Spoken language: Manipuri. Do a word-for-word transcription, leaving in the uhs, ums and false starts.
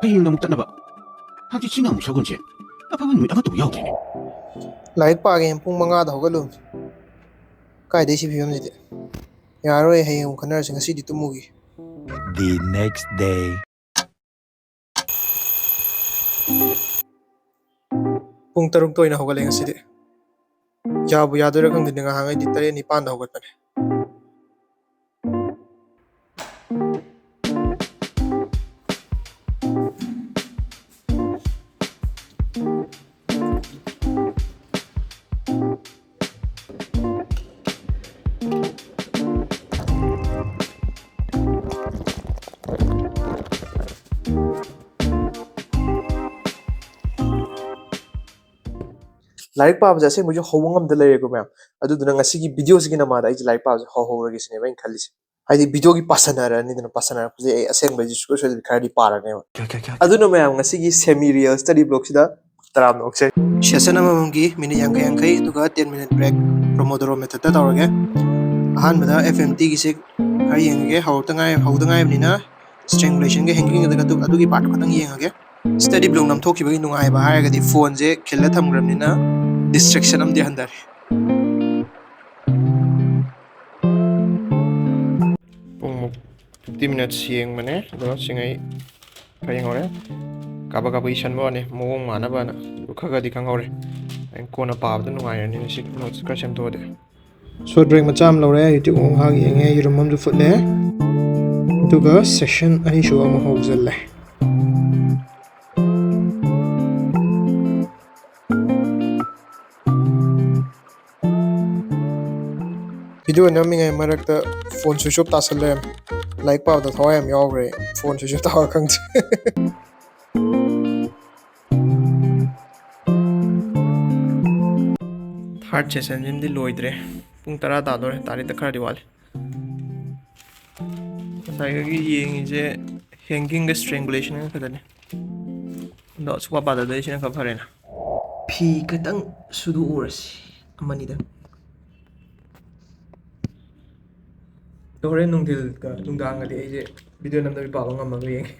ꯍꯌꯦꯡꯅ ꯑꯃꯨꯛ ꯆꯠꯅꯕ꯫ ꯍꯪꯆꯤꯠꯁꯤꯅ ꯑꯃꯨꯛ ꯁꯒꯣꯜꯁꯦꯟ꯫ ꯑꯐꯕ ꯅꯨꯃꯤꯠ ꯑꯃꯠꯇꯕꯨ ꯌꯥꯎꯗ꯭ꯔꯦꯅꯦ꯫ ꯂꯥꯏꯔꯤꯛ ꯄꯥꯒꯦꯅ ꯄꯨꯡ ꯃꯉꯥꯗ ꯍꯧꯒꯠꯂꯨꯕꯅꯤ꯫ ꯀꯥꯏꯗꯩ ꯁꯤ ꯐꯤꯕꯝꯁꯤꯗꯤ? ꯌꯥꯔꯣꯏ, ꯍꯌꯦꯡ ꯑꯃꯨꯛ ꯈꯟꯅꯔꯁꯤ, ꯉꯁꯤꯗꯤ ꯇꯨꯝꯃꯨꯒꯦ꯫ The next day. ꯄꯨꯡ ꯇꯔꯨꯛꯇ ꯑꯣꯏꯅ ꯍꯧꯒꯠꯂꯦ ꯉꯁꯤꯗꯤ꯫ ꯌꯥꯕꯨ ꯌꯥꯗꯣꯏꯔꯥ ꯈꯪꯗꯦꯅꯦ, ꯉꯍꯥꯟꯈꯩꯗꯤ ꯇꯔꯦꯠ ꯅꯤꯄꯥꯟꯗ ꯍꯧꯒꯠꯄꯅꯦ꯫ ꯂꯥꯏꯔꯤꯛ ꯄꯥꯕꯁꯦ ꯑꯁꯦꯡꯕꯩꯁꯨ ꯍꯧꯕ ꯉꯝꯗ ꯂꯩꯔꯦꯀꯣ ꯃꯌꯥꯝ꯫ ꯑꯗꯨꯗꯨꯅ ꯉꯁꯤꯒꯤ ꯚꯤꯗꯤꯑꯣꯁꯤꯒꯤ ꯅꯃꯥꯗ ꯑꯩꯁꯦ ꯂꯥꯏꯔꯤꯛ ꯄꯥꯕꯁꯦ ꯍꯧꯍꯧꯔꯒꯦ ꯁꯤꯅꯦꯕ ꯑꯩꯅ ꯈꯜꯂꯤꯁꯦ꯫ ꯍꯥꯏꯗꯤ ꯚꯤꯗꯤꯑꯣꯒꯤ ꯄꯥꯁꯟꯅꯔꯅꯤꯗꯅ, ꯄꯥꯁꯟꯅꯔꯛꯄꯁꯦ ꯑꯩ ꯑꯁꯦꯡꯕꯩꯁꯨ ꯁꯨꯡꯁꯣꯏ ꯁꯣꯏꯗꯕꯤ ꯈꯔꯗꯤ ꯄꯥꯔꯅꯦꯕ꯫ ꯑꯗꯨꯅ ꯃꯌꯥꯝ, ꯉꯁꯤꯒꯤ semi real study vlogꯁꯤꯗ ꯇꯔꯥꯝꯅ ꯑꯣꯛꯆꯔꯤ꯫ Session ꯑꯃꯃꯝꯒꯤ minute ꯌꯥꯡꯈꯩ ꯌꯥꯡꯈꯩ, ꯑꯗꯨꯒ ten minute break, Pomodoro methodꯇ ꯇꯧꯔꯒꯦ꯫ ꯑꯍꯥꯟꯕꯗ F M Tꯒꯤꯁꯦ ꯈꯔ ꯌꯦꯡꯉꯒꯦ, ꯍꯧꯔꯛꯇ ꯉꯥꯏ-, ꯍꯧꯗ ꯉꯥꯏꯔꯤꯕꯅꯤꯅ strangulationꯒ hangingꯒ ꯑꯗꯨ, ꯑꯗꯨꯒꯤ partꯇꯣ ꯈꯇꯪ ꯌꯦꯡꯉꯒꯦ꯫ Study vlog ꯅꯝꯊꯣꯛꯈꯤꯕꯒꯤ ꯅꯨꯡꯉꯥꯏꯕ ꯍꯥꯏꯔꯒꯗꯤ phoneꯁꯦ ꯈꯤꯜꯂ ꯊꯝꯈ꯭ꯔꯕꯅꯤꯅ distraction ꯑꯃꯗꯤ ꯍꯟꯊꯔꯦ꯫ ꯄꯨꯡꯃꯨꯛ fifty minutes ꯌꯦꯡꯕꯅꯦ, ꯑꯗꯣ ꯁꯤꯉꯩ ꯈꯔ ꯌꯦꯡꯍꯧꯔꯦ꯫ ꯀꯥꯕꯛ ꯀꯥꯕꯛ ꯏꯁꯟꯕ ꯋꯥꯅꯤ, ꯃꯑꯣꯡ ꯃꯥꯟꯅꯕꯅ꯫ ꯑꯗꯨ ꯈꯔ ꯈꯔꯗꯤ ꯈꯪꯍꯧꯔꯦ꯫ ꯑꯩ ꯀꯣꯟꯅ ꯄꯥꯕꯗ ꯅꯨꯡꯉꯥꯏꯔꯅꯤ, ꯁꯤ notes ꯈꯔ ꯁꯦꯝꯗꯣꯛꯑꯗꯤ꯫ Short break ꯃꯆꯥ ꯑꯃ ꯂꯧꯔꯦ, YouTube ꯑꯃꯨꯛ ꯉꯥꯏꯍꯥꯛ ꯌꯦꯡꯉꯦ, ꯌꯦꯔꯨꯝ ꯑꯃꯁꯨ ꯐꯨꯠꯂꯦ, ꯑꯗꯨꯒ session ꯑꯅꯤꯁꯨꯕ ꯑꯃꯨꯛ ꯍꯧꯖꯤꯜꯂꯦ꯫ Video ꯅꯝꯃꯤꯉꯩ ꯃꯔꯛꯇ phone switch off ꯇꯥꯁꯜ ꯂꯩꯔꯝꯃꯦ꯫ ꯂꯥꯏꯔꯤꯛ ꯄꯥꯕꯗ ꯊꯋꯥꯏ ꯌꯥꯝ ꯌꯥꯎꯈ꯭ꯔꯦ, phone switch off ꯇꯥꯕ ꯈꯪꯗ꯭ꯔꯦ꯫ Third sessionꯁꯤꯃꯗꯤ ꯂꯣꯏꯗ꯭ꯔꯦ꯫ ꯄꯨꯡ ꯇꯔꯥ ꯇꯥꯗꯣꯔꯦ, ꯇꯥꯔꯤꯛꯇ ꯈꯔꯗꯤ ꯋꯥꯠꯂꯤ꯫ ꯉꯁꯥꯏꯒꯤ ꯌꯦꯡꯉꯤꯁꯦ hangingꯒ strangulation ꯈꯛꯇꯅꯤ꯫ ꯑꯗꯣ ꯁꯨꯛꯄꯥ ꯄꯥꯗꯗꯩ ꯁꯤꯅ ꯈꯔ ꯐꯔꯦꯅ꯫ ꯐꯤ ꯈꯤꯇꯪ ꯁꯨꯗꯣꯛꯎꯔꯁꯤ, ꯑꯃꯅꯤꯗꯪ꯫ ꯑꯗꯣ ꯍꯣꯔꯦꯟ ꯅꯨꯡꯊꯤꯜꯒ ꯅꯨꯡꯗꯥꯡꯒꯗꯤ ꯑꯩꯁꯦ video ꯅꯝꯗꯕꯤ ꯄꯥꯕ ꯉꯝꯃꯒ ꯌꯦꯡꯒꯦ꯫